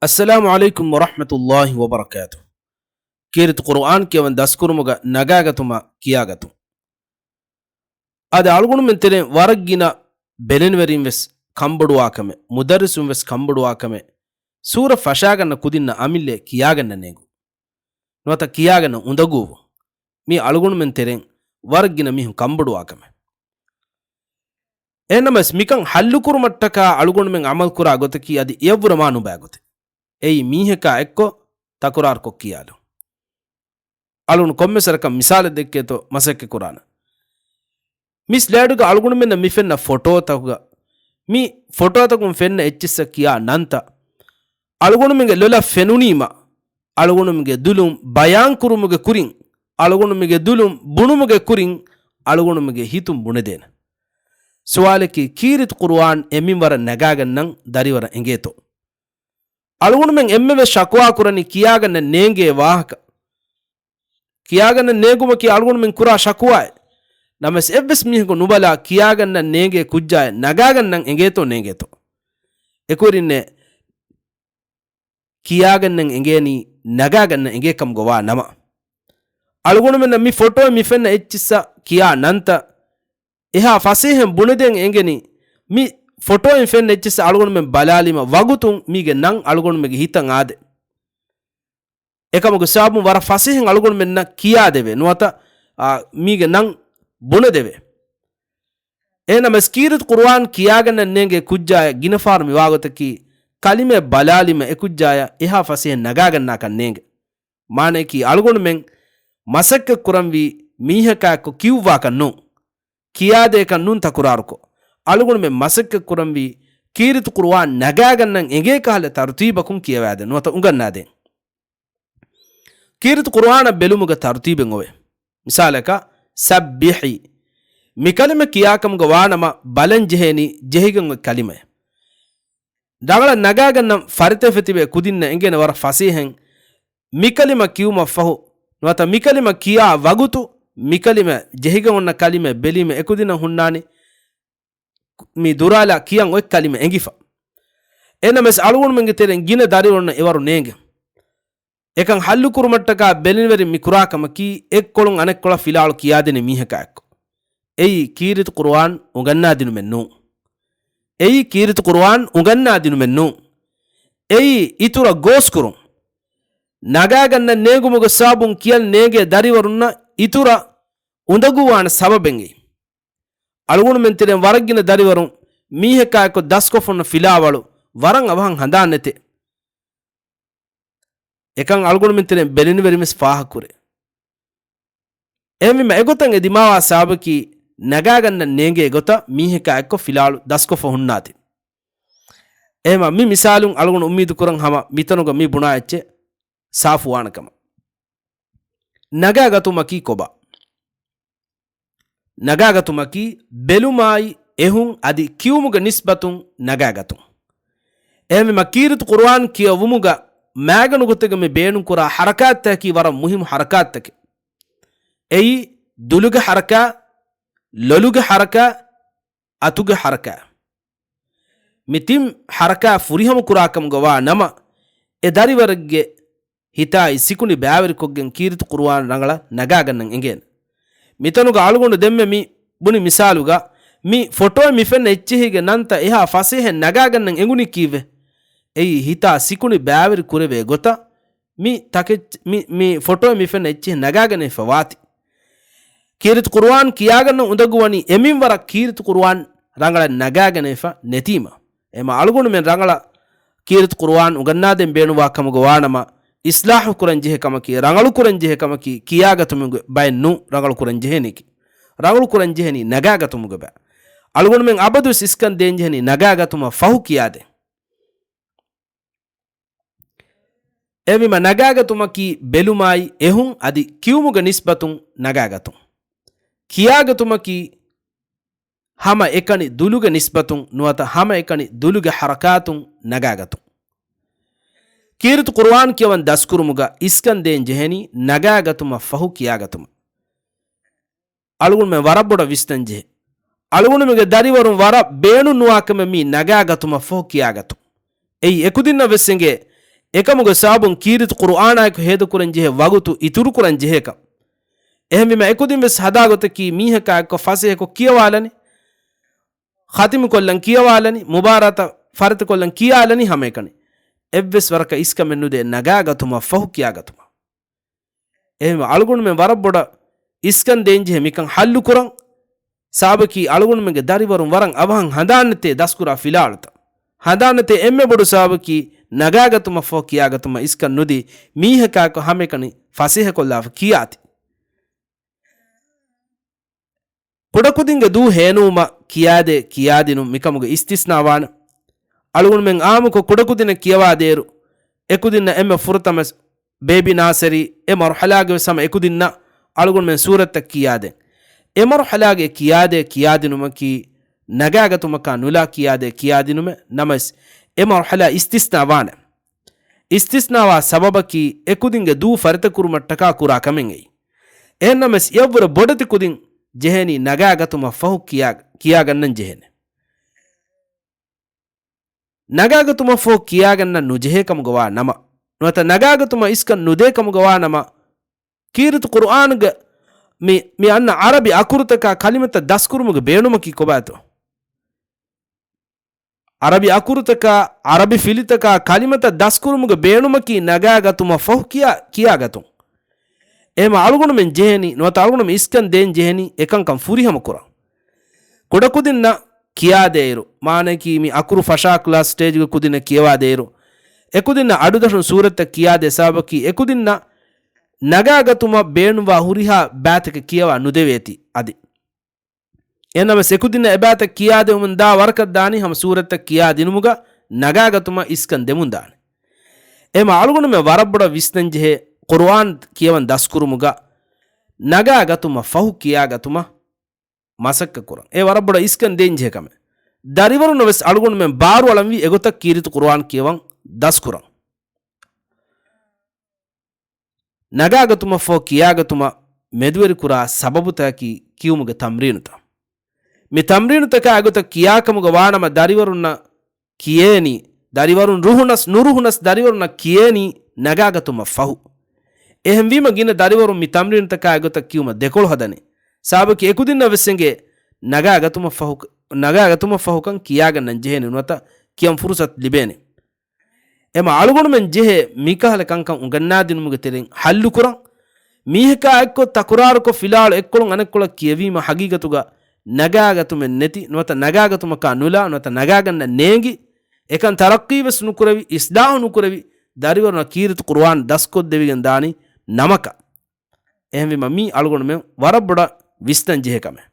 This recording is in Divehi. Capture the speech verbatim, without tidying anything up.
އައްސަލާމު ޢަލައިކުމް ވަރަޙްމަތުﷲި ވަބަރަކާތު. ކީރިތި ޤުރުއާން ކިޔަވަން ދަސްކުރުމުގަ ނަގާގަތުމަށް ކިޔާގަތުން. އަދި އަޅުގަނޑުމެން ތެރެއިން ވަރަށް ގިނަ ބެލެނިވެރިން ވެސް ކަންބޮޑުވާކަމެއް، މުދައްރިސުން ވެސް ކަންބޮޑުވާކަމެއް، ސޫރަ ފަށާގަންނަ ކުދިންނަށް އަމިއްލައަށް ކިޔާގަންނަ ނޭނގު. ނުވަތަ ކިޔާގަންނަ އުނދަގޫވުން. މީ އަޅުގަނޑުމެން ތެރެއިން ވަރަށް ގިނަ މީހުން ކަންބޮޑުވާކަމެއް. އެހެންނަމަވެސް މިކަން ޙައްލުކުރުމަށްޓަކާ އަޅުގަނޑުމެން ޢަމަލުކުރާ ގޮތަކީ އަދި އެޔަށްވުރެ މާ ނުބައި ގޮތެއް. އެއީ މީހަކާ އެއްކޮށް ތަކުރާރުކޮށް ކިޔާލުން. އަޅުގަނޑު ކޮންމެ ސަރަކަށް މިސާލެއް ދެއްކޭތޯ މަސައްކަތް ކުރާނަން. މި ސްލައިޑުގަ އަޅުގަނޑުމެންނަށް މި ފެންނަ ފޮޓޯތަކުގަ މި ފޮޓޯތަކުން ފެންނަ އެއްޗިއްސަށް ކިޔާ ނަންތައް އަޅުގަނޑުމެންގެ ލޮލަށް ފެނުނީމަ، އަޅުގަނޑުމެންގެ ދުލުން ބަޔާން ކުރުމުގެ ކުރިން، އަޅުގަނޑުމެންގެ ދުލުން ބުނުމުގެ ކުރިން، އަޅުގަނޑުމެންގެ ހިތުން ބުނެދޭނެ. ސުވާލަކީ، ކީރިތި ޤުރުއާން އެ މިންވަރަށް ނަގާގަންނަން ދަރިވަރަށް އެނގޭތޯ؟ އަޅުގަނޑުމެން އެންމެވެސް ޝަކުވާ ކުރަނީ ކިޔާގަންނަން ނޭނގޭ ވާހަކަ. ކިޔާގަންނަން ނޭނގުމަކީ އަޅުގަނޑުމެން ކުރާ ޝަކުވާއެއް. ނަމަވެސް އެއްވެސް މީހަކު ނުބަލާ ކިޔާގަންނަން ނޭނގޭ ކުއްޖާއެއް ނަގާގަންނަން އެނގޭތޯ ނޭނގޭތޯ؟ އެކުވެރިންނޭ ކިޔާގަންނަން އެނގޭނީ ނަގާގަންނަން އެނގޭ ކަމުގަ ވާ ނަމަ. އަޅުގަނޑުމެންނަށް މި ފޮޓޯއިން މި ފެންނަ އެއްޗިއްސަށް ކިޔާ ނަންތައް އެހާ ފަސޭހައިން ބުނެދޭން އެނގެނީ، މި ފޮޓޯއިން ފެންނަ އެއްޗިއްސަށް އަޅުގަނޑުމެން ބަލާލީމަ ވަގުތުން މީގެ ނަން އަޅުގަނޑުމެންގެ ހިތަށް އާދޭ. އެކަމުގެ ސަބަބުން ވަރަށް ފަސޭހައިން އަޅުގަނޑުމެންނަށް ކިޔާދެވޭ ނުވަތަ، އާ، މީގެ ނަން ބުނެދެވޭ. އެހެންނަމަވެސް ކީރިތި ޤުރުއާން ކިޔާގަންނަން ނޭނގޭ ކުއްޖާއަށް ގިނަ ފަހަރު މި ވާގޮތަކީ، ކަލިމައެއް ބަލާލީމަ އެ ކުއްޖާއަށް އެހާ ފަސޭހައިން ނަގާގަންނާކަށް ނޭނގެ. މާނަޔަކީ އަޅުގަނޑުމެން މަސައްކަތް ކުރަންވީ މީހަކާ އެއްކޮށް ކިޔުއްވާކަށް ނޫން. ކިޔާދޭކަށް ނޫން ތަކުރާރުކޮށް. އަޅުގަނޑުމެން މަސައްކަތް ކުރަންވީ ކީރިތި ޤުރުއާން ނަގާގަންނަން އެނގޭ ކަހަލަ ތަރުތީބަކުން ކިޔަވާދޭން ނުވަތަ އުނގަންނާދޭން. ކީރިތި ޤުރުއާނަށް ބެލުމުގެ ތަރުތީބެއް އޮވޭ. މިސާލަކަށް، ސައްބިޙި. މި ކަލިމަ ކިޔާކަމުގަ ވާނަމަ ބަލަން ޖެހޭނީ ޖެހިގެން އޮތް ކަލިމައެއް. ރަނގަޅަށް ނަގާގަންނަން ފަރިތަފެތިވެ ކުދިންނަށް އެނގޭނެ ވަރަށް ފަސޭހައިން މި ކަލިމަ ކިޔުމަށް ފަހު، ނުވަތަ މި ކަލިމަ ކިޔާ ވަގުތު، މި ކަލިމަ ޖެހިގެން އޮންނަ ކަލިމަ ބެލީމަ އެކުދިންނަށް ހުންނާނީ މި ދުރާލާ ކިޔަން އޮތް ކަލިމަ އެނގިފަ. އެނަމެސް އަޅުގަނޑުމެންގެ ތެރެއިން ގިނަ ދަރިވަރުންނަށް އެވަރު ނޭނގެ. އެކަން ޙައްލުކުރުމަށްޓަކާ ބެލެނިވެރިން މި ކުރާ ކަމަކީ، އެއްކޮޅުން އަނެއްކޮޅަށް ފިލާވަޅު ކިޔާދޭނެ މީހަކާ އެއްކޮށް. އެއީ ކީރިތި ޤުރުއާން އުނގަންނާދިނުމެއް ނޫން. އެއީ ކީރިތި ޤުރުއާން އުނގަންނާދިނުމެއް ނޫން. އެއީ އިތުރަށް ގޯސްކުރުން. ނަގާގަންނަން ނޭނގުމުގެ ސަބަބުން ކިޔަން ނޭނގޭ ދަރިވަރުންނަށް އިތުރަށް އުނދަގޫވާނެ ސަބަބެއް އެއީ. އަޅުގަނޑުމެން ތެރެއިން ވަރަށް ގިނަ ދަރިވަރުން މީހަކާ އެއްކޮށް ދަސްކޮށްފަ ހުންނަ ފިލާވަޅު ވަރަށް އަވަހަށް ހަނދާން ނެތޭ. އެކަން އަޅުގަނޑުމެން ތެރެއިން ބެލެނިވެރިން ވެސް ފާހަގަކުރޭ. އެހެންވީމަ އެގޮތަށް އެ ދިމާވާ ސަބަބަކީ ނަގާގަންނަން ނޭނގޭ ގޮތަށް މީހަކާ އެއްކޮށް ފިލާވަޅު ދަސްކޮށްފަ ހުންނާތީ. އެހެންވީމަ މި މިސާލުން އަޅުގަނޑު އުއްމީދު ކުރަން ހަމަ މިތަނުގަ މި ބުނާ އެއްޗެއް ސާފުވާނެ ކަމަށް. ނަގާގަތުމަކީ ކޮބާ؟ ނަގާގަތުމަކީ ބެލުމާއި އެހުން އަދި ކިޔުމުގެ ނިސްބަތުން ނަގާގަތުން. އެހެންވީމަ ކީރިތި ޤުރުއާން ކިޔެވުމުގަ މައިގަނޑު ގޮތެއްގަ މި ބޭނުންކުރާ ޙަރަކާތްތަކަކީ ވަރަށް މުހިއްމު ޙަރަކާތްތަކެއް. އެއީ ދުލުގެ ޙަރަކާތް، ލޮލުގެ ޙަރަކާތް، އަތުގެ ޙަރަކާތް. މި ތިން ޙަރަކާތް ފުރިހަމަ ކުރާކަމުގަ ވާ ނަމަ، އެ ދަރިވަރެއްގެ ހިތާއި ސިކުނޑި ބައިވެރިކޮށްގެން ކީރިތި ޤުރުއާން ރަނގަޅަށް ނަގާގަންނަން އެނގޭނެ. މިތަނުގަ އަޅުގަނޑު ދެންމެ މި ބުނި މިސާލުގަ، މި ފޮޓޯއެއް މި ފެންނަ އެއްޗެހީގެ ނަންތައް އެހާ ފަސޭހައިން ނަގާގަންނަން އެނގުނީ ކީއްވެ؟ އެއީ ހިތާ ސިކުނޑި ބައިވެރި ކުރެވޭ ގޮތަށް މި ތަކެއްޗް-، މި، މި ފޮޓޯއެއް މި ފެންނަ އެއްޗެހި ނަގާގަނެފަ ވާތީ. ކީރިތި ޤުރުއާން ކިޔާގަންނަ އުނދަގޫވަނީ އެމިންވަރަށް ކީރިތި ޤުރުއާން ރަނގަޅަށް ނަގާގަނެފަ ނެތީމަ. އެމަ އަޅުގަނޑުމެން ރަނގަޅަށް ކީރިތި ޤުރުއާން އުނގަންނާދޭން ބޭނުންވާ ކަމުގަ ވާނަމަ، އިޞްލާޙު ކުރަން ޖެހޭ ކަމަކީ، ރަނގަޅު ކުރަން ޖެހޭ ކަމަކީ، ކިޔާގަތުމުގެ ބައެއް ނޫން ރަނގަޅު ކުރަން ޖެހޭނީކީ. ރަނގަޅު ކުރަން ޖެހެނީ ނަގާގަތުމުގެ ބައި. އަޅުގަނޑުމެން އަބަދުވެސް އިސްކަން ދޭން ޖެހެނީ ނަގާގަތުމަށް ފަހު ކިޔާދޭން. އެހެންވީމަ ނަގާގަތުމަކީ ބެލުމާއި އެހުން އަދި ކިޔުމުގެ ނިސްބަތުން ނަގާގަތުން. ކިޔާގަތުމަކީ ހަމަ އެކަނި ދުލުގެ ނިސްބަތުން ނުވަތަ ހަމަ އެކަނި ދުލުގެ ޙަރަކާތުން ނަގާގަތުން. ކީރިތި ޤުރުއާން ކިޔަވަން ދަސްކުރުމުގަ އިސްކަން ދޭން ޖެހެނީ ނަގާގަތުމަށް ފަހު ކިޔާގަތުމަށް. އަޅުގަނޑުމެން ވަރަށް ބޮޑަށް ވިސްނަން ޖެހޭ. އަޅުގަނޑުމެންގެ ދަރިވަރުން ވަރަށް ބޭނުން ނުވާކަމެއް މީ ނަގާގަތުމަށް ފަހު ކިޔާގަތުން. އެއީ އެކުދިންނަށް ވެސް އެނގޭ، އެކަމުގެ ސަބަބުން ކީރިތި ޤުރުއާނާއެކު ހޭދަކުރަން ޖެހޭ ވަގުތު އިތުރުކުރަން ޖެހޭކަން. އެހެންވީމަ އެކުދިން ވެސް ހަދާ ގޮތަކީ މީހަކާ އެއްކޮށް ފަސޭހަކޮށް ކިޔަވާލަނީ، ޚަތިމުކޮށްލަން ކިޔަވާލަނީ، މުބާރާތަށް ފަރިތަކޮށްލަން ކިޔާލަނީ ހަމައެކަނި. އެއްވެސް ވަރަކަށް އިސްކަމެއް ނުދޭ ނަގާގަތުމަށް ފަހު ކިޔާގަތުމަށް. އެހެންވެ އަޅުގަނޑުމެން ވަރަށް ބޮޑަށް އިސްކަން ދޭންޖެހޭ މިކަން ހައްލުކުރަން. ސަބަބަކީ އަޅުގަނޑުމެންގެ ދަރިވަރުން ވަރަށް އަވަހަށް ހަނދާންނެތޭ ދަސްކުރާ ފިލާވަޅުތައް. ހަނދާންނެތޭ އެންމެ ބޮޑު ސަބަބަކީ ނަގާގަތުމަށްފަހު ކިޔާގަތުމަށް އިސްކަން ނުދީ މީހަކާއެކު ހަމައެކަނި ފަސޭހަކޮށްލާފަ ކިޔާތި. ކުޑަކުދިންގެ ދޫ ހޭނުވުމަށް ކިޔާދޭ ކިޔާދިނުން މިކަމުގެ އިސްތިސްނާވާނެ. އަޅުގަނޑުމެން އާއްމުކޮށް ކުޑަކުދިންނަށް ކިޔަވާދޭއިރު، އެކުދިންނަށް އެންމެ ފުރަތަމަ ބޭބީ ނާސަރީ، އެ މަރުހަލާގެ ވެސް ހަމަ އެކުދިންނަށް އަޅުގަނޑުމެން ސޫރަތްތައް ކިޔާދޭން. އެ މަރުހަލާގެ ކިޔާދޭ ކިޔާދިނުމަކީ ނަގާގަތުމަކާ ނުލާ ކިޔާދޭ ކިޔާދިނުމެއް ނަމަވެސް، އެ މަރުހަލާ އިސްތިސްނާ ވާނެ. އިސްތިސްނާވާ ސަބަބަކީ އެކުދިންގެ ދޫ ފަރިތަކުރުމަށްޓަކާ ކުރާ ކަމެއް އެއީ. އެހެންނަމަވެސް، އެއަށްވުރެ ބޮޑެތި ކުދިން ޖެހޭނީ ނަގާގަތުމަށް ފަހު ކިޔާ، ކިޔާގަންނަން ޖެހޭނެ. ނަގާގަތުމަށްފަހު ކިޔާގަންނަން ނުޖެހޭ ކަމުގަ ވާ ނަމަ، ނުވަތަ ނަގާގަތުމަށް އިސްކަން ނުދޭ ކަމުގަ ވާ ނަމަ، ކީރިތި ޤުރުއާންގަ މި، މި އަންނަ ޢަރަބި އަކުރުތަކާ ކަލިމަތައް ދަސްކުރުމުގެ ބޭނުމަކީ ކޮބާތޯ؟ ޢަރަބި އަކުރުތަކާ، ޢަރަބި ފިލިތަކާ ކަލިމަތައް ދަސްކުރުމުގެ ބޭނުމަކީ ނަގާގަތުމަށްފަހު ކިޔާ، ކިޔާގަތުން. އެހެމަ އަޅުގަނޑުމެން ޖެހޭނީ، ނުވަތަ އަޅުގަނޑުމެން އިސްކަން ދޭން ޖެހޭނީ އެކަންކަން ފުރިހަމަ ކުރަން. ކުޑަކުދިންނަށް ކިޔާދޭއިރު، މާނައަކީ މި އަކުރު ފަށާ ކްލާސް ސްޓޭޖުގެ ކުދިންނަށް ކިޔަވާދޭއިރު، އެކުދިންނަށް އަޑުދަށުން ސޫރަތްތައް ކިޔާދޭ ސަބަބަކީ އެކުދިންނަށް ނަގާގަތުމަށް ބޭނުންވާ ހުރިހާ ބައިތަކެއް ކިޔަވާ ނުދެވޭތީ އަދި. އެހެންނަމަވެސް އެކުދިންނަށް އެބައިތައް ކިޔާދެވުމުން ދާ ވަރަކަށް ދާނީ ހަމަ ސޫރަތްތައް ކިޔާދިނުމުގަ ނަގާގަތުމަށް އިސްކަން ދެމުން ދާނެ. އެހެމަ އަޅުގަނޑުމެން ވަރަށް ބޮޑަށް ވިސްނަންޖެހޭ ޤުރުއާން ކިޔަވަން ދަސްކުރުމުގަ ނަގާގަތުމަށް ފަހު ކިޔާގަތުމަށް މަސައްކަތްކުރަން. އެ ވަރަށް ބޮޑަށް އިސްކަން ދޭންޖެހޭ ކަމެއް. ދަރިވަރުންނަށް ވެސް އަޅުގަނޑުމެން ބާރުއަޅަންވީ އެގޮތަށް ކީރިތި ޤުރުއާން ކިޔަވަން ދަސްކުރަން. ނަގާގަތުމަށްފަހު ކިޔާގަތުމަށް މެދުވެރިކުރާ ސަބަބުތަކަކީ ކިޔުމުގެ ތަމްރީނުތައް. މި ތަމްރީނުތަކާ އެގޮތަށް ކިޔާކަމުގަ ވާނަމަ ދަރިވަރުންނަށް ކިޔޭނީ، ދަރިވަރުން ރުހުނަސް ނުރުހުނަސް ދަރިވަރުންނަށް ކިޔޭނީ ނަގާގަތުމަށްފަހު. އެހެންވީމަ ގިނަ ދަރިވަރުން މި ތަމްރީނުތަކާ އެގޮތަށް ކިޔުމަށް ދެކޮޅު ހަދަނީ. ސަބަބަކީ އެކުދިންނަށް ވެސް އެނގޭ ނަގާގަތުމަށްފަހު، ނަގާގަތުމަށްފަހުކަން ކިޔާގަންނަން ޖެހޭނެ ނުވަތަ ކިޔަން ފުރުސަތު ލިބޭނެ. އެމަ އަޅުގަނޑުމެން ޖެހޭ މިކަހަލަ ކަންކަން އުނގަންނާދިނުމުގެ ތެރެއިން ހައްލުކުރަން. މީހަކާ އެއްކޮށް ތަކުރާރުކޮށް ފިލާވަޅު އެއްކޮޅުން އަނެއްކޮޅަށް ކިޔެވީމަ ހަގީގަތުގަ ނަގާގަތުމެއް ނެތި ނުވަތަ ނަގާގަތުމަކާ ނުލާ ނުވަތަ ނަގާގަންނަން ނޭނގި، އެކަން ތަރައްޤީވެސް ނުކުރެވި، އިސްލާހު ނުކުރެވި، ދަރިވަރުންނަށް ކީރިތި ޤުރުއާން ދަސްކޮށްދެވިގެން ދާނީ ނަމަކަށް. އެހެންވީމަ މީ އަޅުގަނޑުމެން ވަރަށް ބޮޑަށް ވިސްނަން ޖެހޭ ކަމެއް.